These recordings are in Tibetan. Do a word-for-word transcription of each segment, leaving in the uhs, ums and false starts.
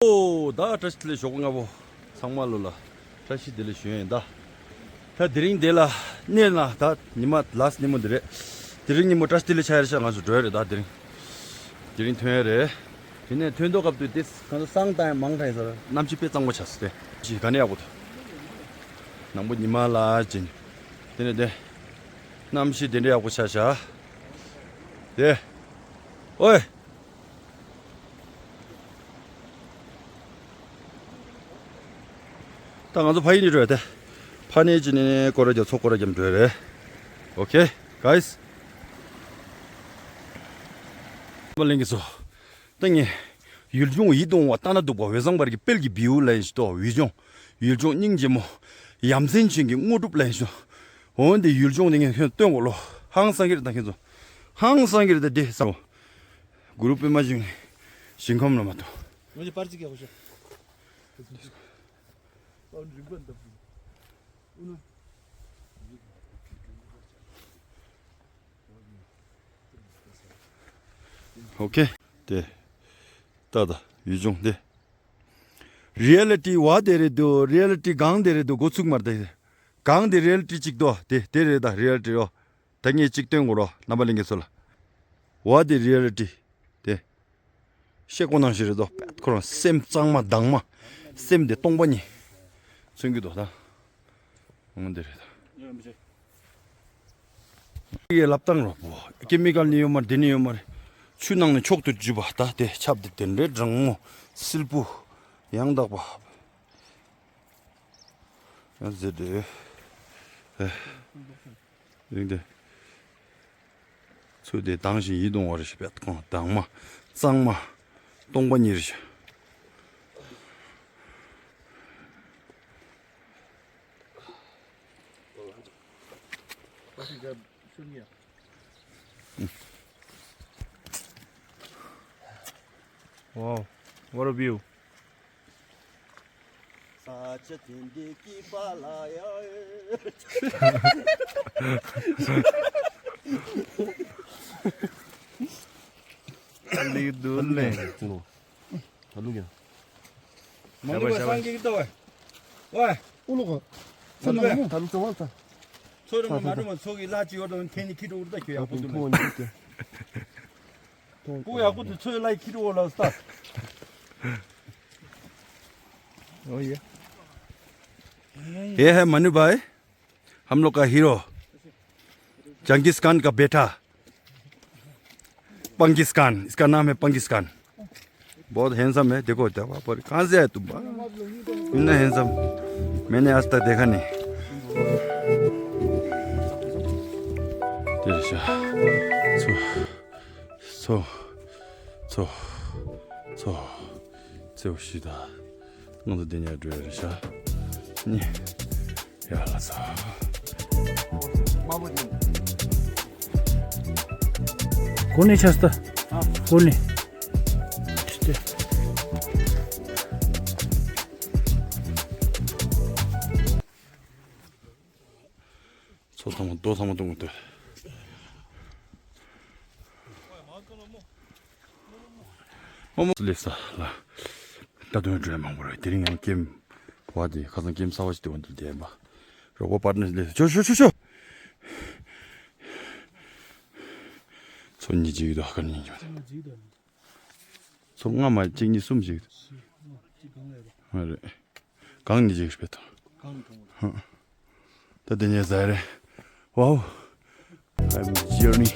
ཨོ་ད་བཀྲ་ཤིས་བདེ་ལེགས་ཞོགས་པ་སྔ་པོ་ཚང་མ་ལོ་ལ་བཀྲ་ཤིས་བདེ་ལེགས་ཞུ་ཡིན་ད། ད་དེ་རིང་འདི་ལ་གནས་ན་ད་ཉི་མ་ལ་སི་ཊི་ཉིན་མོ་འདི་རེད། དེ་རིང་ཉིན་མོ་བཀྲ་ཤིས་བདེ་ལེགས་ཆགས་ཡ་རེད་ཤག་ང་ཚོ་འགྲོ་ཡ་རེད་ད་དེ་རིང་། དེ་རིང་ཐོན་ཡ་རེད། དེ་ནས་ཐོན་ཐོག་སྐབས་དུས་དེ་ང་ཚོ་སང་ཏང་མང་ཏང་ཡིན་ས་རེད། གནམ་གཤིས་དཔེ་གཙང་པོ་ཆགས་སོང་སྟེ། གཞི་ག་ནས་ཡག་པོ་འདུག་ནང་པོ་ཉི་མ་ལ་སྦྱིན། དེ་ནས་དེ། གནམ་གཤིས་དེ་འདྲ་ཡག་པོ་ཆགས་ཤག་དེ། ཨོའི། ད་ང་ཚོ་ཕ་ཡི་ནས་འགྲོ་ཡ་དེ། ཕ་ནས་ཅི་ནས་སྐོར་ར་རྒྱབ་ཚོ་སྐོར་ར་རྒྱབ་འགྲོ་ཡ་རེད། ཨོ་ཁེ་གཱིས། པ་ལེན་གི་སོ། ད་ངས། ཡུལ་ལྗོངས་ཡིད་དུ་འོང་བ་ལྟ་ན་སྡུག་པ་འོད་བཟང་འབར་གྱི་དཔལ་གྱི་བེའུ་ལ་ཡིན་ཞིག་ཏོ་འོད་ལྗོངས། ཡུལ་ལྗོངས་སྙིང་རྗེ་མོ། ཡ་མཚན་ཅན་གྱི་དངོས་གྲུབ་ལ་ཡིན་ཞིག་འོན་ཏེ་ཡུལ་ལྗོངས་དེ་ངས་ཁྱོད་སྟོན་གོ་ལོ། ཧང་སང་གི་རེད་ད་ཁྱེད་ཚོ། ཧང་སང་གི་རེད་ད་དེ་ས། གུ་རུ་པད་མ་བཞིན། ཞིང་ཁམས་ལ་མ་ཐོ། ཨོ་ཁེ། དེ། ད་ད་ཡུལ་ལྗོངས་དེ། རི་ཡ་ལི་ཊི་བ་དེ་རེད་འདུག་རི་ཡ་ལི་ཊི་གང་དེ་རེད་འདུག་འགོ་ཚུགས་མར་དེ། གང་དེ་རི་ཡ་ལི་ཊི་གཅིག་འདུག་དེ་དེ་རེད་ད་རི་ཡ་ལི་ཊི་རོ། ད་ངས་གཅིག་སྟོན་དགོས་རོ་རྣམ་པ་ལྷན་རྒྱས་ཚོ་ལ། བ་དེ་རི་ཡ་ལི་ཊི། དེ། ཤེས་ཀོ་ནང་བཞིན་རེད་དོ་པད་ཁོ་རང་སེམས་གཙང་མ་དྭངས་མ། སེམས་དེ་སྟོང་པ་ཉིད། མཚོན་གྱི་འདུག་ད། འོང་འདི་རེད་ད། ཡི་ལབ་སྟངས་རོ་པོ། ཀེ་མི་ཀལ་ནི་ཡོད་མ་རེད་འདི་ནི་ཡོད་མ་རེད། ཆུ་ནང་ནས་མཆོག་ཏུ་བརྗིད་པ་ད་དེ་ཆབ་དེ་དེ་འདྲའི་གྲང་མོ། བསིལ་པོ། ཡང་དག་པ། ཡང་ཟེར་དེ། རིང་དེ། ཚུལ་དེ་དྭངས་ཤིང་ཡིད་དུ་འོང་བ་རེ་ཞིག་པས་ཁོང་དྭངས་མ། གཙང་མ། སྟོང་པ་ཉིད་རེ་ཞིག Wow, what a view. ས་ཆ་དེ་འདྲའི་སྐྱིད་པ་ལ་ཡ། ལི་དུ་ལེ། ད་ལུག་ཡ། མ་འདུག་པ་སང་གི་ཏོ། ཝེ། ཨུ་ལུག་ཚ་ན་མོ། ད་ལུག་ཚ་བ་ད། ཚོ་རེ་མ་མ་འདུག་མ་ཚོ་གི་ལ་ཅི་ཡོད་དོ་ཐེན་ནི་ཁི་ཏོ་ཨུར་ད་ཁྱོད་ཡག་པོ་འདུག་མ། ཕུ་ཡག་པོ་དེ་ཚོའི་ལ་ཁྱི་རོ་ལ་སྟ། Oh yeah. ये है मनु भाई, हम लोग का हीरो, जंगीज खान का बेटा, पंगीज खान, इसका नाम है पंगीज खान। बहुत हैंडसम है, देखो, देखो, पर कहाँ से है तुम? इतना हैंडसम मैंने आज तक देखा नहीं। तेरे शा-, ཚོ། ཚོ། ཚོ། ཚོ། ཚེའུ་ཤི་ད། ང་ཚོ་འདི་ཉལ་འགྲོ་ཡ་རེད་ཤག་ནི། ཡ་ལ་ཚོ། གོ་ནི་ཆ་སྟ། གོ་ནི། ཅི་སྟེ། ཚོ་ཚང་མ་རྡོ་ཚང་མ་བཏུང་གི་འདུག་ཨོ་མོ་སླེབས་ས་ལ། ད་དུང་འགྲོ་ཡ་མང་པོ་རེད། དེ་རིང་ཡང་ཀེམ་བ་དེ་ཁ་སང་ཀེམ་གསར་བ་ཞིག་དེ་འོང་དུ་བསྡད་པ། རོགས་པ་པར་ནི་སླེབས་ཤོ་ཤོ་ཤོ་ཤོ། ཚོ་གཉིས་ཅིག་འདུག་ཧ་ཀར་གཉིས་ཀྱི་མ་རེད། ཚོ་ལྔ་མ་གཅིག་གཉིས་གསུམ་ཞིག་ཨ་རེད། གང་གཉིས་ཅིག་སྤེལ་ཐོག་ད་དེ་ཉེ་ཟ་རེད། Wow. I'm journey.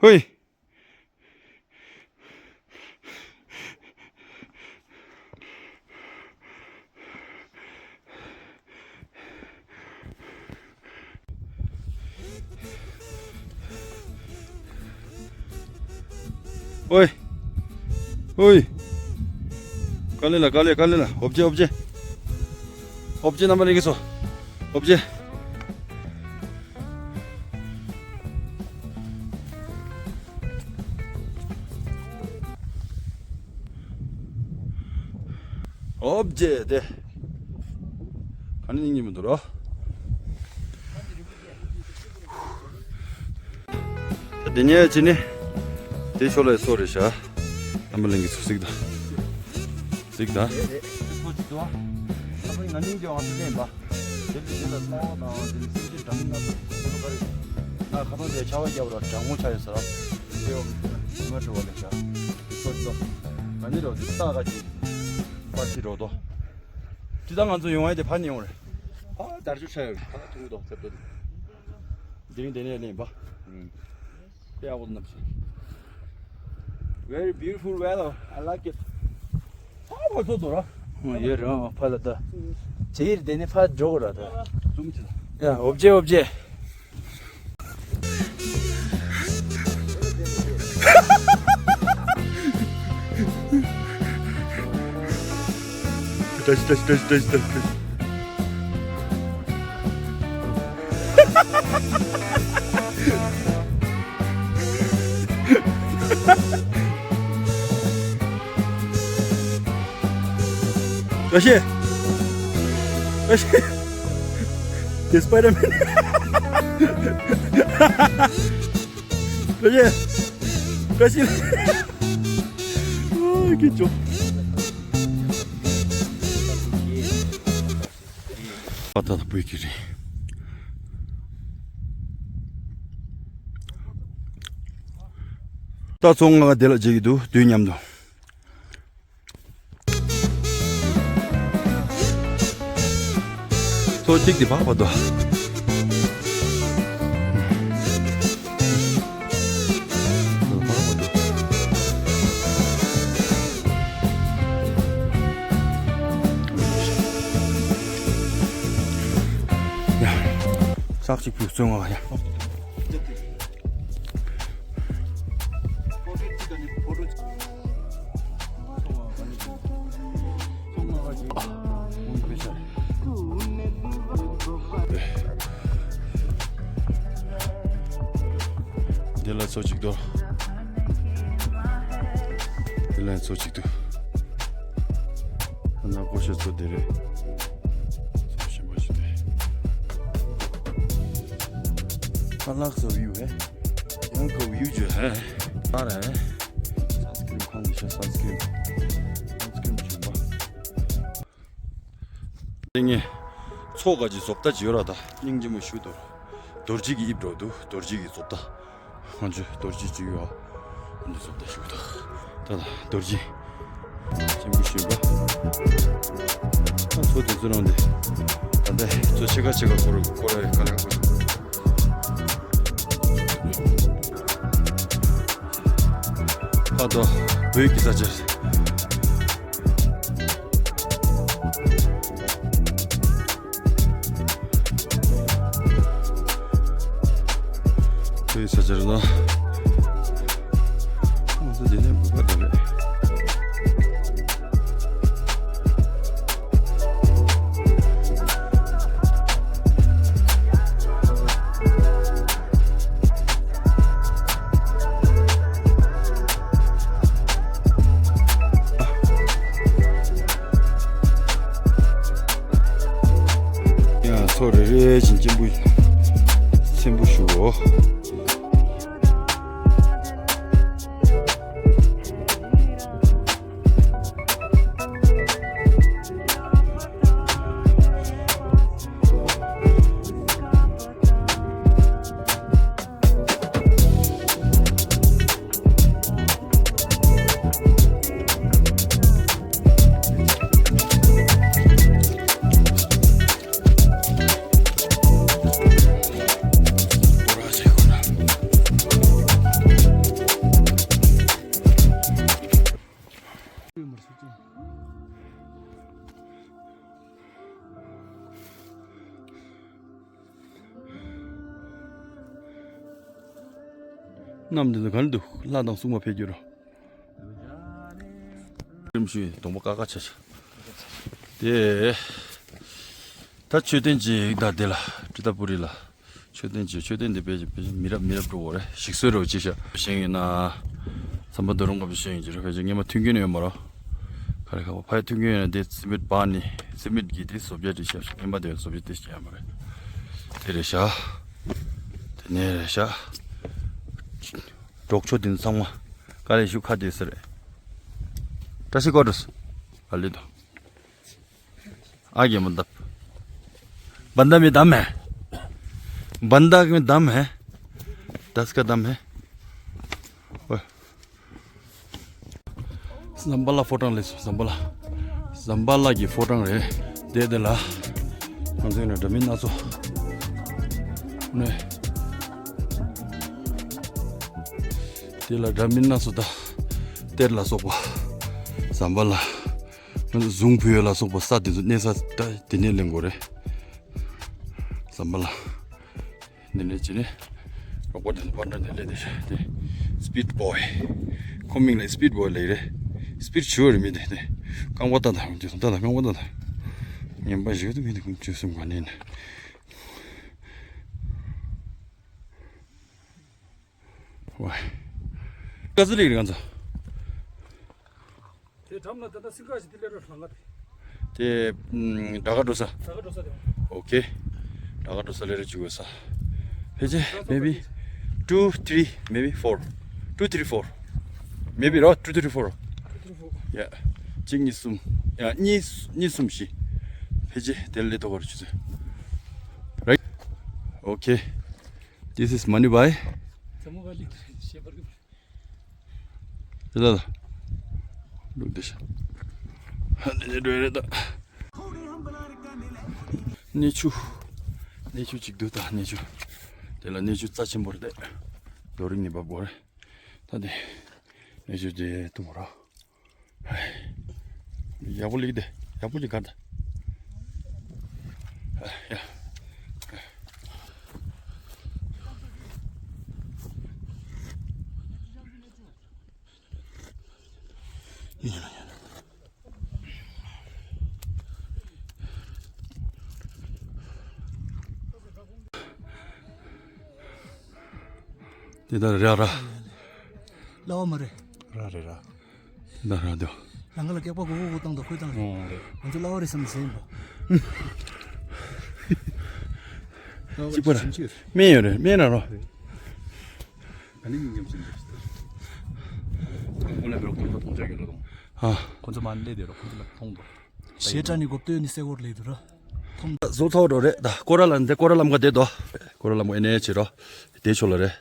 ཧོꯏ། ཨོའི། ཨོའི། ག་ལེ་ལ་ག་ལེ་ག་ལེ་ལ་ཨོབ་ཅེ་ཨོབ་ཅེ། ཨོབ་ཅེ་རྣམ་པ་ལེན་གི་སོ། ཨོབ་ཅེ། ཨོབ་ཇེ་དེ། ག་ནས་སྙིང་རྗེ་མི་འདུག་རོ། དེ་ནས་ཅི་ནི། དེ་ཕྱོགས་ལ་སོ་རེད་ཤག་རྣམ་པ་གླིང་གི་ཚོ་གཟིགས་དང་། གཟིགས་དང་། སོ་གཅིག་འདུག་ཨ་ཕ་ང་གཉིས་ཀྱི་བང་སོ་ལེན་པ། དེ་ལས་དེ་ལ་སྣང་བ་དང་དེ་ལས་སེམས་ཅན་གྲངས་མེད་སྣ་ཚོགས་སུ་འཁོར་བ་རེད། ང་ཁ་སང་དེ་ཆར་པ་བརྒྱབ་ར་གྲང་མོ་ཆགས་ཡོད་ས་ར། དེ་ཡོ། ང་འགྲོ་བ་ལེགས་ཤག་སོ་གཅིག་འདུག་ང་གཉིས་རོ་དེ་ལྟ་ག་ཅིག་པར་ཅིག་རོ་དོ། ཅི་ད་ང་ཚོ་ཡོང་བ་དེ་ཕ་ཉེ་འོང་རེད། ཨ་དར་ཆུ་ཆ་ཡོད་རེད། ཕ་ཐུང་དོ་ཚེབ་དོ། དེ་རིང་དེ་ནས་ལེན་པ། ཨུམ། དཔེ་ཡག་པོ་འདུག་ནམ་ཞིག Very beautiful weather. I like it. ཨ་ཕ་ཚོ་དོ་ར། ཨོ་ཡོད་ར་ཕ་ལ་ད། ཇེ་ཡིར་དེ་ནས་ཕ་འཇོག་ར་ད། ཛུམ་ཅི་ད། ཡ་ཨོབ་ཇེ་ཨོབ་ཇེ། བཀྲ་ཤིས། བཀྲ་ཤིས། དེ་སི་པའི་ཌར་མེན། བཀྲ་ཤིས། བཀྲ་ཤིས། ཨོ་ཀི་ཅོ། ཨ་ད་ད་བོད་ཀྱི་རེད། ད་ཚོ་ང་དེ་ལ་བརྗེད་ཀྱི་འདུག་དུས་མཉམ་དུ། ཚོ་གཅིག་དེ་བག་བ་དོ། ཡ། ས་གཅིག་པུ་བཙོན་ང་ཡ། འདི་ལ་ཚོ་གཅིག་འདུག་འདི་ལ་ཚོ་གཅིག་འདུག་ཨ་ན་ཀོ་ཤ་ཚོ་འདི་རེད། ཚོ་ཞིམ་པོ་ཞིག་རེད། I like the view, eh? ཡང་ཁོ་བིའུ་ཇོ་ཧེ། ཨ་རེ། སན་སི་ཀྲིན་ཁང་གི་ཤ་སན་སི་ཀྲིན། སན་སི་ཀྲིན་བྱུང་བ། དེ་ངས་ཚོགས་ག་ཅིག་བཟོ་ལྟ་ཅིག་ཡོད་ར་ད་སྙིང་རྗེ་མོ་ཞུ་དོ། རྡོ་རྗེ་གི་དབྱིབས་འགྲོ་འདུག་རྡོ་རྗེ་གི་བཟོ་ལྟ། ང་ཚོས་རྡོ་རྗེ་ཅིག་ཡོད། འདི་བཟོ་ལྟ་ཞུ་དོ། ད་ད་རྡོ་རྗེ། ཅན་པོ་ཞུ་བ། ད་ཚོ་དེ་ཚོ་རང་དེ། ད་ད་ཚོ་ཆེ་ཁ་ཆེ་ཁ་སྐོར་སྐོར་ར་ག་ལ་སྐོར། ཨ་དོ། བོད་ཀྱི་ས་ཆ། བོད་ས་ཆ་རེད་ན། ང་ཚོ་འདི་ནས་འབུད་པ་དང་རེད། ཡང་ཚོ་རེ་རེ་བཞིན་སྐྱེན་པོ་ཚེམ་པོ་ཞུའོ། གནམ་འདི་ཚོ་ག་རེ་འདུག་ལྷ་དང་སྲུང་མ་ཕེབས་རྒྱུ་རོ། རིམ་ཞུས་གདོང་པ་ཀ་ཁ་ཆ་ཆ། དེ། ད་མཆོད་རྟེན་ཅིག་ད་དེ་ལ་ཀྲི་ཏ་པུ་རི་ལ། མཆོད་རྟེན་ཅིག་མཆོད་རྟེན་དེ་དཔེ་དཔེ་མི་རབས་མི་རབས་འགྲོ་བ་རེད། ཞིག་གསོས་རོགས་ཅི་ཤ་བཞེངས་ཡིན་ན། བསམ་པ་དོ་རུང་ག་བཞེངས་ཡིན་ཅི་རོ་ཕལ་ཆེར་སྔས་མ་མཐུན་རྐྱེན་ཡོད་མ་རོ། རེད། ཁ་བ་ཕའི་ཐུག་མཁན་ཡོད་ན་དེ་སི་མིད་པ་ནི་སི་མིད་ཀྱི་དེ་བཟོ་བྱ་དེ་ཤ་ཤ་ངན་པ་དེ་བཟོ་བྱ་དེ་ཤ་ཡ་མ་རེད། དེ་རེད་ཤ། དེ་ནས་རེད་ཤ། གྲོགས་ཆོ་དེ་ཚང་མ་དཀའ་ལས་ཞུ་ཁ་དེ་ཟེར་རེད། བཀྲ་ཤིས་སྐོར་རུ་ཨ་ལི་དོ། आगे मतलब बंदा में दम है। बंदा में दम है। दस का दम है। ओए। ཟམ་པ་ལ་ཕོ་བྲང་ལས་སོ། ཟམ་པ་ལ། ཟམ་པ་ལ་གི་ཕོ་བྲང་རེད། དེ་དེ་ལ་ང་ཚོ་ནས་འདྲ་མིན་སྣ་ཚོགས་ནས་དེ་ལ་འདྲ་མིན་སྣ་ཚོགས་ད་གཏེར་ལ་སོགས་པ་ཟམ་པ་ལ། ང་ཚོ་གཟུངས་ཕུལ་ཡས་ལ་སོགས་པ་ས་དེ་ཚོ་གནས་ས་ད་དེ་ནས་ལེན་དགོས་རེད། ཟམ་པ་ལ། འདི་ནས་ཅི་ནས་རོགས་པ་དེ་ཚོ་པར་འདྲ་ནས་སླེབས་བསྡད་ཤག་དེ་སི་པིཌ་བོའི། ཁོ་མིང་ལ་སི་པིཌ་བོའི་ལབ་རེད། སི་པིཌ་ཞུ་རེད་མི་དེ་དེ། རྐང་པ་ལྟ་དང་དེ་ཚོ་ལྟ་དང་རྐང་པ་ལྟ་དང་། ངན་པ་ཞིག་ཏུ་མི་དེ་ཀུན་བཅོས་སེམས་ག་ནས་ནས། ཝའི། དཀའ་ཚེགས་རིགས་རེད་ང་ཚོ། དེ་འགྲམ་ལ་ད་ལྟ་སིང་ག་ཞིག་དེ་ལས་རོ་ལང་ག་དེ། དེ་ཨམ། དྲག་ག་འགྲོ་ས། དྲག་ག་འགྲོ་ས་དེ། Okay. དྲག་ག་འགྲོ་ས་ལས་རོ་བཅུག་དགོས་ས། ཕལ་ཆེར་maybe two three, maybe four. Two three four. Maybe རོ། two three four. Two three four. Yeah. གཅིག་གཉིས་གསུམ། ཡ་གཉིས་གཉིས་གསུམ་བཞི། ཕལ་ཆེར་དེ་ལས་ལྟོ་གོར་ཆུ་ཚོད། Right? Okay. This is Manibhai. ཚ་མོ་ག་ལི་ཤེ་བར་གི། ལ་ལ། འདུག་བསྡད་ཤག་ཧ་ནས་འགྲོ་ཡ་རེད་ད། གནས་ཆུ། གནས་ཆུ་གཅིག་འདུག་ད་གནས་ཆུ། དེ་ལ་གནས་ཆུ་རྩ་ཆེན་པོ་རེད་དེ། རྡོ་རིང་ནས་འབབ་དགོས་རེད། ད་དེ། གནས་ཆུ་དེ་བཏུང་རོགས། ཡག་པོ་ལེགས་དེ། ཡག་པོ་ཅིག་གར་ད། ཡ། དེ་ལྟར་ར་ར། གླ་བ་མ་རེད། ར་རེད་ར། དེ་ལྟར་ར་དོ། ལང་ཀ་ལ་སྐེག་པ་གོ་གོ་གོ་བཏང་དང་ཁོས་བཏང་རེད། ཨོ་རེད། ང་ཚོ་གླ་བ་རེད་བསམ་ཟིན་པ། གཅིག་པ་ར། སྨན་ཡོད་རེད། སྨན་ར་རོ། ཨ་ནི་ཉིན་མཚན་འདྲ་ཞིག་ད། ཁོང་ལ་བེ་རོགས་ཐོང་ཐོང་ཆ་གི་ལོ་དང་། ཨ། ཁོང་ཚོ་མ་ནི་ལས་དེ་རོ་ཁོང་ཚོ་ལ་ཐོང་དོ། ཞེ་དྲག་ནི་གོ་བསྟོད་ནི་སེ་གོར་ལས་དུ་ར། ཐོང་། བཟོ་ཚོགས་འགྲོ་རེད་ད། སྐོར་ར་ལ་འདི་སྐོར་ར་ལམ་ཁ་བསྡད་དོ། སྐོར་ར་ལམ་ཁ་ཨེ་ནས་བྱེད་རོ། དེ་ཆོ་ལ་རེད།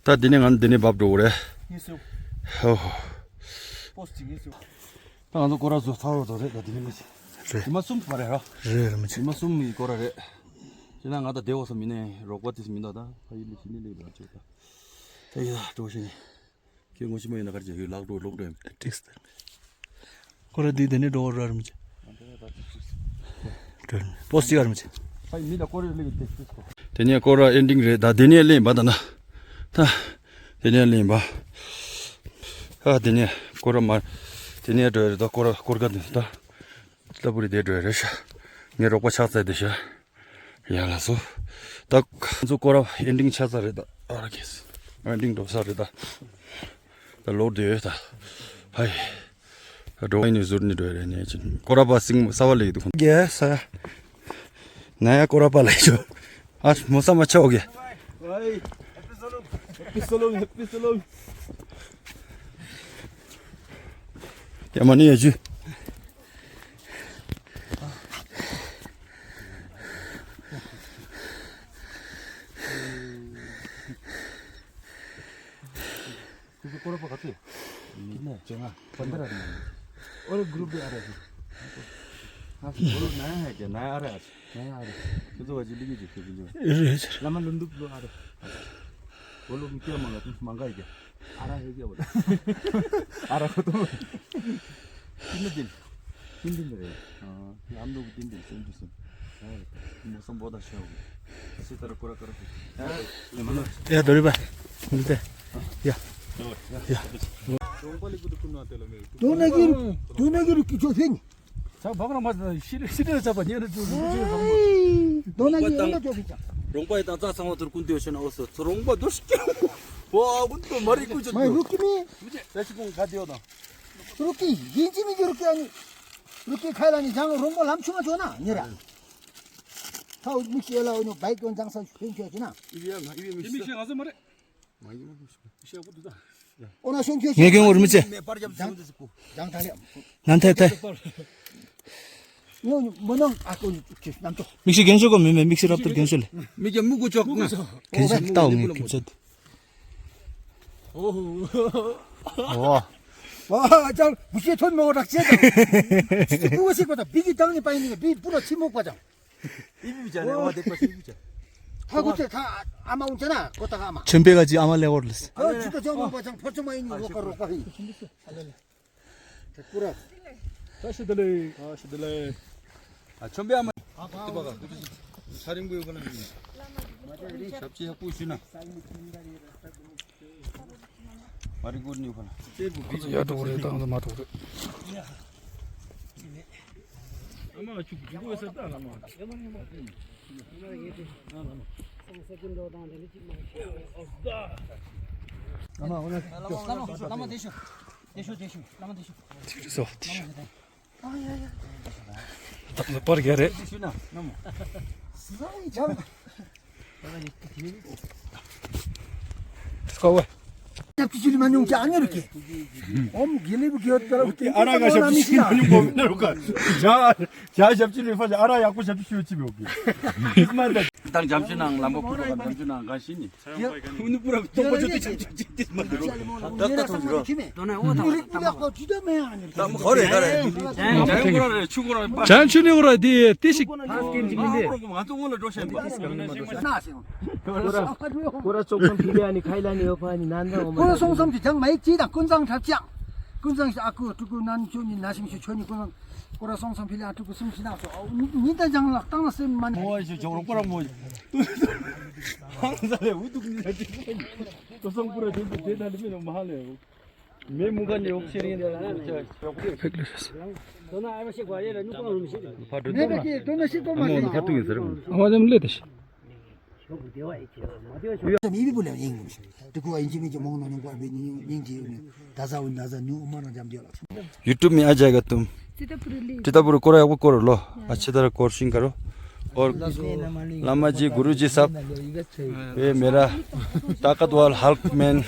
ད་འདི་ནས་ང་འདི་ནས་བབས་འགྲོ་གི་རེད། ངས་སོ། ཧོ། པོ་སི་ཅིག་ངས་སོ། ད་ང་ཚོ་སྐོར་ར་བཟོ་ཚར་བ་དོ་རེད་ད་འདི་ནས་མི་ཚེ། རེད། ཉི་མ་གསུམ་བར་རེད་ར། རེད་རེད་མི་ཚེ། ཉི་མ་གསུམ་ཡི་སྐོར་ར་རེད། ཅི་ན་ང་ད་བདེ་བ་སོ་མི་ནས་རོགས་པ་དེ་སུ་མི་འདུག་ད་ཕ་ཡུལ་ལ་ཞི་ནི་ལས་ར་ཆོད་ད། ད་ཡི་ད་འགྲོ་ཤི་ནི། ཁྱོད་ངོ་ཤེས་མ་ཡིན་ན་ག་རེ་བྱེད་ཡོད། ལག་འགྲོ་ལོག་འགྲོ་ཡིན། ཏིག་སི། ཁོ་ར་འདི་དེ་ནས་འགྲོ་བར་ར་རིམ་གྱིས། འགྲོ་རིམ། པོ་སི་ཅིག་རིམ་གྱིས། དེ་ནས་སྐོར་ར་ཨེན་ཌིང་རེད་ད། དེ་ནས་སླེབས་པ་ད་ན། ད། དེ་ནས་སླེབས་པ། ཨ་དེ་ནས་སྐོར་ར་མ། དེ་ནས་འགྲོ་རེད་ད། སྐོར་ར་སྐོར་ག་དེ་ད། ལྟ་བུ་རེད་དེ་འགྲོ་རེད་ཤག་ངའི་རོགས་པ་ཕྱག་འཚལ་དེ་ཤག་ཡ་ལགས་སོ། ད་ཁོང་ཚོ་སྐོར་ར་ཨེན་ཌིང་ཆགས་ཚར་རེད་ད། ཨ་ར་ཁེས། ཨེན་ཌིང་འགྲོ་ས་རེད་ད། ད་ལོག་བསྡད་ཡོད་ད། ཧའི། ད་འགྲོ་བ་ཡིན་ནས་ཟུར་ནས་འགྲོ་ཡ་རེད་ནས་ཅིན་སྐོར་ར་པ་སིང་ས་བ་ལེགས་འདུག་རྒྱལ་ས། ན་ཡ་སྐོར་ར་པ་ལེགས་ཤོ། ཨ་མོ་ས་མ་ཆོག་གི་ཡ་མ་ནི་ཡ་ཇུ། ཁྱོད་ཚོ་སྐོར་ར་པ་ག་ཚོད་ཡོད། མི་ནས་བཅོ་ལྔ། པན་དྲ་རེད། ཨོ་རེ་གུ་རུབ་དེ་ཨ་རེ་ཨ་རེ། ང་ཚོ་སྐོར་ར་ན་ཡ་ཧ་ཀྱ་ན་ཡ་ཨ་རེ་ཨ་རེ། ན་ཡ་ཨ་རེ། ཁྱོད་ཚོ་བ་ཅི་ལི་གི་ཅིག་ཁྱོད་ཚོ་ལི། ཨེ་རེད། བླ་མ་ལུན་དུབ་ལོ་ཨ་རེ། འོ་ལོ་མི་སྐྱོ་མ་ག་མ་ག་ཡི་ཀྱ། ཨ་ར་ཧེ་ཀྱ་བ། ཨ་ར་ཁོ་ཏོ། ཏིན་ཏིན་ཏིན་རེད། ཨ་ཨམ་ལོ་གི་ཏིན་ཏིན་སེམས་ཀྱི་སེམས། ཨ་མོ་སམ་བོ་ད་ཤའོ། སི་ཏ་ར་ཀོ་ར་ཀ་ར་ཧུ། ཨ་ཡ་དོ་རི་པ། མི་ཏེ། ཡ། ཡ། རོང་པ་ལི་ཀུ་ཏུ་ཀུ་ན་ཏེ་ལ་མེ། དོ་ན་གི་རུ། དོ་ན་གི་རུ་ཀི་ཆོ་ཐེན། ས་བག་ར་མ་ཤི་རེ་ཤི་རེ་ཚ་པ་ཉེ་རེ་ཚུ་ཚུ་ཚུ་ཧང་། དོ་ན་གི་རུ་ལ་ཅོ་ཁི་ཅང་། རོང་པ་ཡི་དང་རྩྭ་ཚང་བ་ཚུར་ཀུན་ཏེ་ཡོ་ཤེ་ན་འོ་སོ་ཚུ་རོང་པ་དུ་ཤི་ཀྱང་། བ་ཀུན་ཏུ་མ་རི་ཀུ་ཅི་མ་ཡི་རུ་ཀི་མི། མི་ཅེ་ད་ཤི་ཀུང་ག་དེ་ཡོ་དང་། རུ་ཀི་ཡིན་གཅིག་མིན་གཅིག་རུ་ཀི་ཨ་ནི། རུ་ཀི་ཁ་ལ་ནི་ཇང་རོང་པོ་ལམ་ཆུང་མ་ཆོག་ན་ཉེ་ར། ཐའོ་མིག་ཤེ་ལ་འོ་ནོ་བའི་ཀོན་ཇང་ས་ཕེན་ཁྱོད་ཅི་ན། ཡི་མིག་ཤེ་ང་ཟེར་མ་རེད། ཡི་མིག་ཤེ་ང་ཟེར་མ་རེད། མ་ཡི་མིག་ཤེ། ཤེ་བུ་དུ་ད། འོ་ན་ཤོན་ཁྱོད་ངས་ཀྱང་འོར་མི་ཚེ། ཇང་ཇང་ཐ་ལེ། ནན་ཐའི་ཐའི། ངོ་མོ་ནང་ཨ་ཀོ་ནམ་ཅོ། མིག་ཤེ་རྒན་ཤོས་གོ་མི་མེད། མིག་ཤེ་རབ་ཏུ་རྒན་ཤོས་ལེ། མིག་ཤེ་མུ་གུ་ཅོག་ན། རྒན་ཤོས་ལྟ་འོ་ངས་ཁྱོད་ཚོ། ཨོ། ཨ་ཅག་བུ་ཤེས་ཐོན་མོ་རག་ཅེ་དང་། ཅི་བུ་ཤེས་གོ་ད་བི་གི་དང་ནི་པ་ཡིན་ནི་བི་བུ་ར་ཆི་མོ་པ་ཅང་། ཨི་བི་བི་ཅང་ནི་ཨ་མ་དེ་པ་ཤི་བི་ཅང་། ཐ་གོ་ཅེ་ཐ་ཨ་མ་འུན་ཅེ་ན་གོ་ད་ཨ་མ། ཆུན་པེ་ག་ཅི་ཨ་མ་ལེ་བོར་ལེས། ཨ་ཅི་ད་ཅང་མོ་པ་ཅང་ཕར་ཅང་མ་ཡིན་ནི་རོག་ག་རོག་ག་ཧི། ཀུ་ར། བཀྲ་ཤིས་བདེ་ལེགས། བཀྲ་ཤིས་བདེ་ལེགས། ཨ་ཆོམ་པའི་ཨ་མ། ཏི་པ་ག་ཏི་པ་ཤི། ཚ་རིང་པོའི་ཁ་ལ་མི། ཞབས་ཕྱི་ཡག་པོ་ཞུ་ན། མ་རི་གོར་ནི་ཁ་ལ། ཁོ་ཚོ་ཡར་འགྲོ་གི་རེད་ད་ང་ཚོ་མ་འགྲོ་གི་རེད། ཨ་མ་ཆུ་ཆུ་གོ་ས་ད་ལ་མ། ཨ་མ་འོ་ན། ལ་མ་ལ་མ་དེ་ཤོ། དེ་ཤོ་དེ་ཤོ་ལ་མ་དེ་ཤོ། དེ་ཤོ་དེ་ཤོ། ད་ལ་པར་རྒྱ་རེད། སྐོ་བ། ཡབ་ཀྱི་ཆུ་ལི་མ་ཉུང་ཀྱང་ཉོ་རུ་ཀྱེ། ཨོམ་གི་ལི་བུ་གི་ཡོད་ཀྱ་ར་ཨ་ར་ག་ཞབས་ཕྱི་ཞུ་མ་ཉུང་གོ་མི་ན་རུ་ཀ་ཇ་ཇ་ཞབས་ཕྱི་ལི་ཧྥ་ཨ་ར་ཡག་པོ་ཞབས་ཕྱི་ཞུ་ཅི་མི་ཡོད་ཀྱེ། ད་འཇམ་ཆུ་ནང་ལམ་པ་ཕུ་རུ་ག་འཇམ་ཆུ་ནང་ག་ཤི་ནི། ཁུ་ནུ་པུ་ར་ཏོག་པ་ཆུ་ཏི་ཆམ་ཆམ་ཅིག་ཏི་མ་འདི་རུ། ད་ལྟ་ཐོང་ཞུ་རོགས། ཨོ་རེད་ད་རེད། ཇན་ཆུ་ནི་འོ་ར་དེ་ཏི་ཤིག་ང་ཚོ་སྔོན་ལ་འགྲོ་ཤེས་པ། ཀོ་ར་ཀོ་ར་ཙོག་ཙམ་ཕི་ལེ་ཨ་ནི་ཁའི་ལ་ནི་ཡོད་པ་ནི་ནན་ད་འོ་མ། ཀོ་ར་སོང་སོང་གི་ཇང་མ་ཡིག་ཅི་དང་ཀུན་བཟང་འཁྲབ་ཅང་། ཀུན་བཟང་ཞིག་ཨ་ཀུ་ཕྲུ་གུ་ནན་ཆོ་ནི་ན་ཤིང་ཞིག་ཆོ་ནི་ཀུན་བཟང་། ཀོ་ར་སོང་སོང་ཕི་ལེ་ཨ་ཕྲུ་གུ་སུམ་ཞིག་ན་སོ་ཨོ་ཉི་ད་ཇང་ལག་བཏང་ལ་སེམས་མ་ནི། མོ་ཞིག་ཇོག་རོགས་པ་ར་མོ། ཧང་ས་ལེ་འུ་ཐུག་ནི་ལ་ཏི་ཀོ་སང་པུ་ར་དེ་དེ་ད་ལི་མི་ནོ་མ་ཧ་ལེ། མེ་མུ་ཁ་ནི་འོག་ཤེ་རིང་དེ་ལ་ཕེག་ལེ་ཤ། དོ་ན་ཨ་མ་ཤེ་གོ་ཡེ་ལ་ནུ་ཀོང་རུམ་ཤེ། ཕ་འགྲོ་མེ་དུ་ད་ཀེ་དོ་ན་ཤེ་གོ་མ་ཤེ། ཁ་ཐུག་ཡིན་ཟེར། ཨ་མ་དེ་མ་ལེ་དེ་ཤེ། མི་བི་བུ་ལེ་ཡིན་ངམ་ཤེ། དུ་ཀུ་ཨ་ཡིན་ཅི་མིན་ཅི་མོང་ནོ་ཉུང་ཀུ་ཨ་བི་ཉིང་ཉིང་ཅི་ཡོད་ནི་ད་ཟ་འུ་ན་ཟ་ཉུ་ཨོ་མ་རང་འཇམ་དེ་ལ། ཡུ་ཊུབ་མི་ཨ་ཇའི་ག་ཏུམ། ཅི་ད་པུ་རུ་ལི། ཅི་ད་པུ་རུ་ཀོ་ར་ཡག་པོ་ཀོ་ར་ལོ། ཨ་ཆེ་ད་ར་ཀོ་ར་ཤིང་ཀ་རོ། ཨོར། བླ་མ་ཇི་གུ་རུ་ཇི་སབ། ཨེ་མེ་ར། ཏཱ་ཀད་ཝར་ཧལཀ་མེན།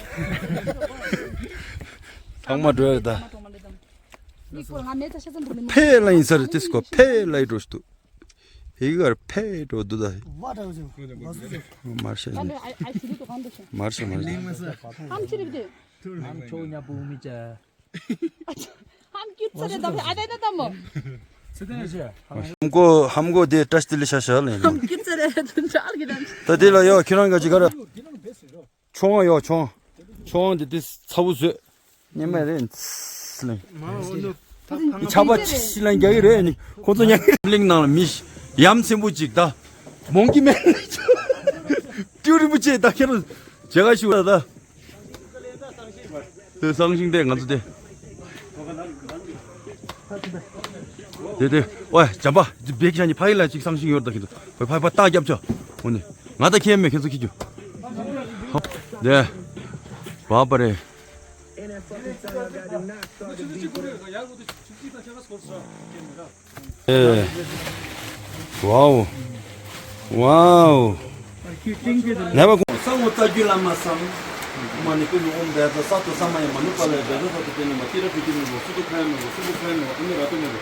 ཐང་མ་འགྲོ་ཡ་ད། ཕེ་ལ་ཡིན་ས་རེད་ཏིས་ཀོ་ཕེ་ལ་ཡི་འགྲོ་ཤི་ཏུ། ཧི་གར་ཕེ་འགྲོ་དུ་ད། མར་ཤ་མར་ཤ་མར་ཤ། ཧམ་ཀི་ཙ་རེ་དམ་ཨ་དེ་ན་དམ་མོ། ཧམ་གོ་ཧམ་གོ་དེ་བཀྲ་ཤིས་བདེ་ལེགས་ཤ་ཤ་ལེ། ཧམ་ཀི་ཙ་རེ་དུན་ཅག་གི་དམ། ད་དེ་ལ་ཡོ་ཁྱེད་རང་ག་ཅི་ག་ར། ཆོང་ཡོ་ཆོང་། ཆོང་དེ་དེ་ཚ་བོ་བཟོས། ཉི་མ་རེ་ལེ། ཆག་པ་ཆི་ལ་རྒྱག་གི་རེད་ནི་ཁོ་ཚོ་ཉག་གི་གླིང་ནང་ལ་མི་ཡ་མཚན་པོ་ཅིག་ད་མོང་གི་མེད་ལ་ཅུ་རིན་པོ་ཆེ་ད་ཁྱེད་རང་མཇལ་ཁ་ཞུ་ད། དེ་སང་ཞིང་དེ་ང་ཚོ་དེ། དེ་དེ་ཨོ་ཡ་འཇམ་པ་འདི་བེག་ཤ་ནི་ཕ་ཡི་ལ་ཅིག་སང་ཞིང་ཡོད་ད་ཁྱེད་ཚོ་ཕ་ཕ་ཕ་རྟགས་རྒྱབ་ཆོག་འོ་ནི་ང་ད་ཁྱེད་མེད་ཁྱེད་ཚོ་ཁྱེད་རྒྱུ། དེ་བ་པ་རེད། ཨེ། ཝའོ། ཝའོ། ནས་པ་ཀུན། ས་འོག་རྩ་རྒྱུད་བླ་མ་སམ། མ་ཎི་ཀུན་ནས་ཨོཾ་བཛྲ་ས་ཏྭ་ས་མ་ཡ་མ་ནུ་པཱ་ལ་ཡ་བཛྲ་ས་ཏྭ་པེ་ནི་མ་ཏི་ར་པི་ཏི་མི་བོ་སུ་ཏུ་ཁ་ཡ་མི་བོ་སུ་ཏུ་ཁ་ཡ་མི་བོ་ཨ་མི་ར་ཏུ་མི་བོ།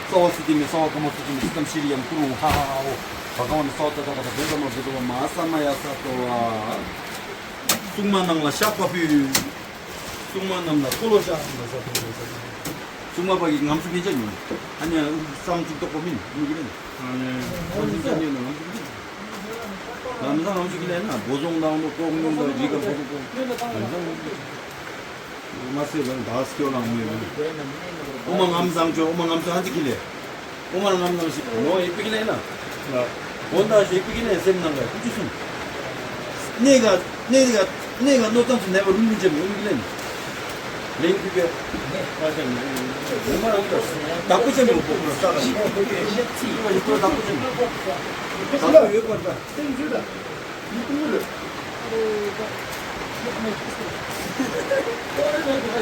ས་བ་སི་ཏི་མི་ས་བ་ཀ་མ་སུ་ཏི་མི་སི་ཏམ་ཤི་རི་ཡམ་ཀུ་རུ་ཧ་ཧ་ཧ་ཧོ། བ་ཀ་མ་ནི་ས་བ་ཏ་ཏ་བ་ཏ་བེ་ཏ་མ་བེ་ཏ་བ་མ་ས་མ་ཡ་ས་ཏྭ་བ། སྲུང་མ་རྣམས་ལ་བཤགས་པ་ཕུལ། སྲུང་མ་རྣམས་ལ་འཁོར་ལོ་བཤགས་པ་ཟ་ཐུབ་པ་ཟ། སྲུང་མ་པ་གི་ངམ་སུ་སྐད་ཆ་ཉོན། ཨ་ནི་སང་ཅིག་ཏོག་པ་མིན་མི་གི་ལན། ཨ་ནི་ཁོ་ཚོ་ཉོན་ན་ངམ་སུ་གི་ལན། ལམ་སང་ངམ་སུ་གི་ལན་ན་སྦོ་ཟོང་དང་ནོ་ཀོག་ཉོན་དང་རི་ག་སྦོ་ཟོང་ཀོག་ལམ་སང་ངམ་སུ་གི་ལན། མ་སེ་ལང་དཱས་ཀྱོ་ལང་མི་ཡོད། ཨོ་མ་ངམ་བཟང་ཅོ་ཨོ་མ་ངམ་སུ་ཧ་ཅི་གི་ལེ། ཨོ་མ་ལ་ངམ་ལངས་ཤིག་ནོ་ཡེ་པི་ཀི་ལེ་ན། འོན་ཏང་ཞེ་པི་ཀི་ལེ་སེམས་ནང་ལ་ཀུ་ཅི་སུང་། གནས་ག་གནས་ག་གནས་ག་གནོད་ཙམ་སུ་ནས་པ་རུང་རུང་ཅན་མི་ཨོ་མི་ཀི་ལེ་ན། ལེན་ཀུ་ཀེ། ཨོ་མ་རང་ལ་བདག་པོ་ཅན་མི་ཨོ་པོ་ལ་ས་ལ་ཡེ་པོ་བདག་པོ་ཅན་མི་བདག་པོ་ཡོད་པར་ད། ད་ལྟ་ཡོད་པར་ད། ཡི་ཀུན་ལ། ཨ་རེ་ད། ཡོད་མེད་ཀུན་ལ།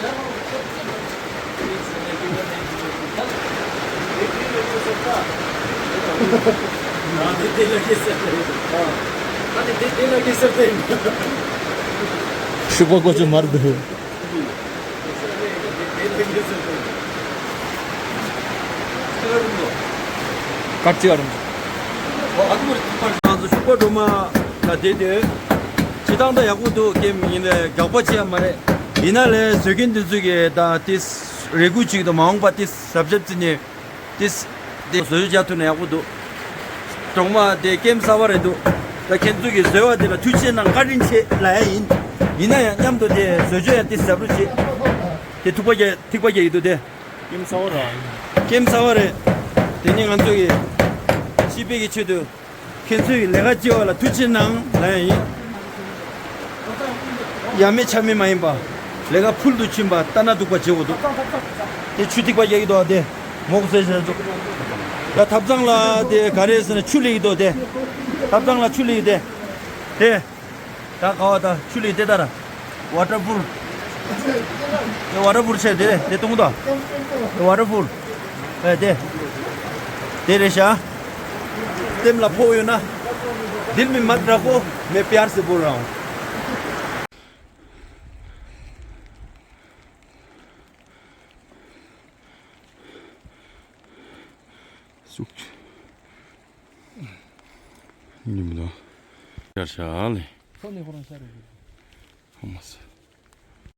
ཤུག་པ་ཀོ་ཅོ་མར་འདུག་ཀར་ཅི་ཨ་རུང་། ང་ཚོ་ཤུག་པ་སྒྲོལ་མ་ལ་བསྡད་དུས། སྤྱིར་བཏང་ད་ཡག་པོ་འདུག་ཀེམ་ཡིན་ནའི་དགག་པ་བྱེད་ཡ་མ་རེད། ཡིན་ན་ལས་བཟོ་མཁན་འདི་ཚོ་གིས་ད་དེ་རེ་སྐུལ་བྱེད་ཀྱི་འདུག་མ་འོངས་པ་དེ་ཟབ་ཟབ་བརྩིས་ནས་དེ་དེ་བཟོ་བཅོས་རྒྱག་ཐུབ་ན་ཡག་པོ་འདུག་སྒྲོལ་མ་དེ་ཀེམ་གསར་པ་རེད་འདུག་ད་ཁྱེད་ཚོ་གིས་བཟོས་པ་དེ་ལ་ཐུགས་རྗེ་གནང་བཀའ་དྲིན་ཆེ་ལབ་ཡ་ཡིན། ཡིན་ན་ཡང་མཉམ་དུ་དེ་བཟོ་བཅོས་ཡང་དེ་ཟབ་རུ་བྱེད། དེ་ཐུག་པ་རྒྱག་ཐིག་པ་རྒྱག་གི་འདུག་དེ། ཀེམ་གསར་པ་ར། ཀེམ་གསར་པ་རེད། དེ་ནི་ང་ཚོ་གི་སྤྱི་པའི་གི་ཆེད་དུ་ཁྱེད་ཚོའི་ལས་ཀ་བྱེད་པ་ལ་ཐུགས་རྗེ་གནང་ལབ་ཡ་ཡིན། ཡ་མེད་ཆ་མེད་མ་ཡིན་པ། ལས་ཀ་ཕུལ་དུ་ཕྱིན་པ་ལྟ་ན་སྡུག་པ་བྱེད་དགོས་འདུག་དེ་ཆུ་ཐིགས་པ་རྒྱག་གི་འདུག་དེ། མོག་ཟེར་ཟེར་འདུག་ད་ཐབ་ཚང་ལ་དེ་ག་རེ་ཟེར་ན་ཆུ་སླེབས་ཀྱི་འདུག་དེ། ཐབ་ཚང་ལ་ཆུ་སླེབས་ཀྱི་དེ། དེ། ད་ག་བ་ད་ཆུ་ལི་དེ་ད་ར། ཝ་ཊར་ཕུལ། དེ་ཝ་ཊར་ཕུལ་བྱས་དེ་རེད་དེ་གཏོང་ད། དེ་ཝ་ཊར་ཕུལ། ཨེ་དེ། དེ་རེད་ཤག་ལྟེམ་ལ་ཕོག་ཡོད་ན། दिल में मत रखो, मैं प्यार से बोल रहा हूँ। ཟུག་ཉིམ་ལ་ཤར་ཤར་ལེ། ཚོ་ནས་ཁོ་རང་ཤར་རེད། ཧོ་མ་སི།